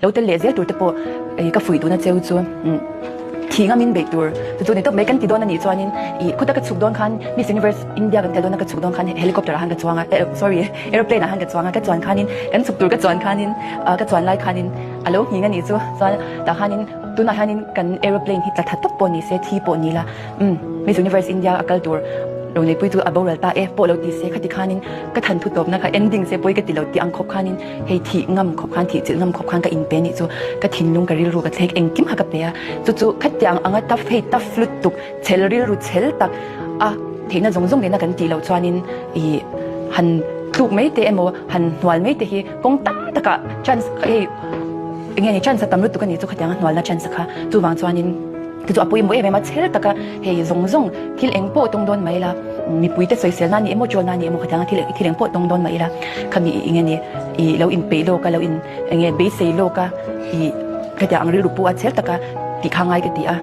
Lo tel leh zel tur te pawh ka fuih duhna cheu chu thih ngamin beih tur chu chu ni tawp mai kan ti dawn a nih chuanin ih khuta ka chhuk dawn khan Miss Universe India kan tel dawna ka chhuk dawn khan helicopter ah khan ka chuang a sorry aeroplane ah khan ka chuang a ka chuan khanin kan chhuk tur ka chuan khanin ka chuan lai khanin a lo nghing a nih chu chuan tah khanin tunah hianin kan aeroplane hi tla tha tawp pawh ni se thi pawh ni la Umm, Miss Universe India a kal tur lo neipui chu a boral ta e pawh lo ti se khati khanin ka than thu tawpna kha ending se pawi ka ti lo ti ang khawp khanin hei thih ngam khawp khan thih chilh ngam khawp khan ka inpe nih chu ka thinlung ka rilru ka thlek engkim kha ka pe a chu chu khatiang anga tough hei tough lutuk chhel rilru chhel tak a theihna zawng zawng nena kan tih loh chuanin ih han tluk mai te emaw han hnual mai te hi kawng tam takah chance hei enge ni chance a tam lutuk a nih chu khatianga hnualna chance kha chuvang chuanin. Chu chu a pawimawh em em a, chhel taka hei zawng zawng thil eng pawh tawng dawn mai ila, mipuite sawisel na ni emaw chawl na ni emaw khatianga thil thil eng pawh tawng dawn mai ila, khami eng nge ni i lo inpeih lawk a, lo in eng nge beisei lawk a, i khatiang ang rilru pawh a chhel taka tih kha ngai ka ti a.